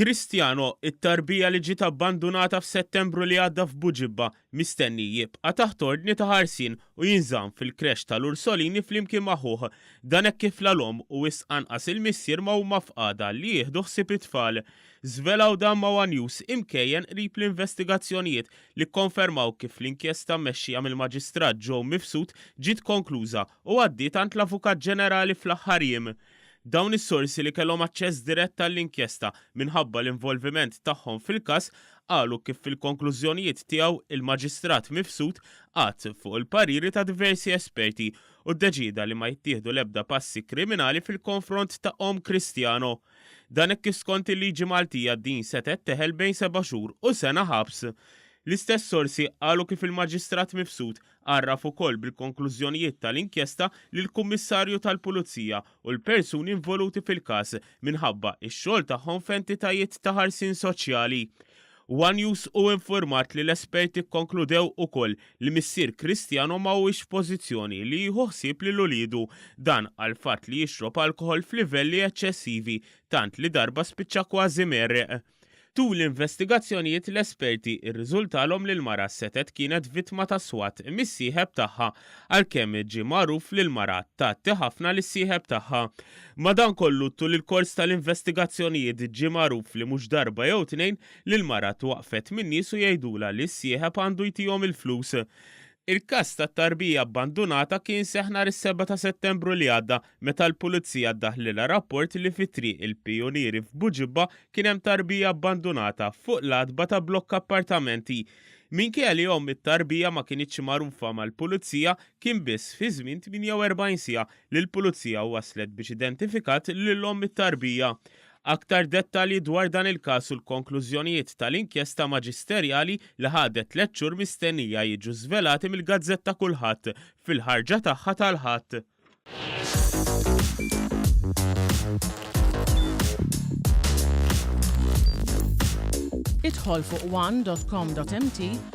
Cristiano, it-tarbija li ġiet abbandunata f'Settembru li għadda f'Buġibba, mistenni jibqa' taħt ordni ta' ħarsien u jinżamm fil-creche tal-Ursolini flimkien ma' ħuh. Dan hekk kif la l-omm u wisq anqas il-missier ma huma f'qagħda li jieħdu ħsieb it-tfal. Żvelaw dan ma' one News imkejjen qrib l-investigazzjonijiet li kkonfermaw kif l-inkjesta mmexxija mill-Maġistrat Joe Mifsud ġiet konkluża u għaddiet għand l-Avukat Ġenerali fl-aħħar jiem. Dawn is-sorsi li kellhom aċċess dirett għall-inkjesta minħabba l-involviment tagħhom fil-każ qalu kif fil-konklużjonijiet tiegħu il-Maġistrat Mifsud qagħad fuq il-pariri ta' diversi esperti u ddeċieda li ma jittieħdu l-ebda passi kriminali fil-konfront ta' omm Cristiano. Dan hekk kif skont il-liġi Maltija din setgħet teħel bejn seba' xhur u sena ħabs. L-istess sorsi qalu kif il-Maġistrat Mifsud Għarraf ukoll bil-konklużjonijiet tal-inkjesta lill-Kummissarju tal-Pulizija u l-persuni involuti fil-każ minħabba x-xogħol tagħhom f'entitajiet ta' ħarsien soċjali. One News hu infurmat li l-esperti kkonkludew ukoll li missier Cristiano ma huwiex f'pożizzjoni li jieħu ħsieb lil uliedu, dan għall-fatt li jixrob alkoħol f'livelli eċċessivi tant li darba spiċċa kważi mgħerreq. Tul l-investigazzjonijiet l-esperti rriżultalhom li l-mara setgħet kienet vittma ta' swat mis-sieħeb tagħha għalkemm ġie magħruf li l-mara tgħatti ħafna lis-sieħeb tagħha. Madankollu tul il-kors tal-investigazzjonijiet ġie magħruf li mhux darba jew tnejn li l-mara twaqqfet min-nies u jgħidulha li s-sieħeb għandu jtihom il-flus. Il-każ tat-tarbija abbandunata kien seħħ nhar is-sebgħa ta' Settembru li għadda meta l-Pulizija ddaħlilha rapport li fi Triq il-Pijunieri f'Buġibba kien hemm tarbija abbandunata fuq l-għatba ta' blokka appartamenti. Minkejja li omm it-tarbija ma kinitx magħrufa mal-Pulizija, kien biss fi żmien 48 siegħa li l-Pulizija waslet biex identifikat lil omm it-tarbija. Aktar dettalji dwar dan il-każ u l-konklużjonijiet tal-inkjesta maġisterjali li ħadet tlett xhur mistennija jiġu żvelati mill-gazzetta Kullħadd fil-ħarġa tagħha tal-Ħadd. Idħol fuq one.com.mt.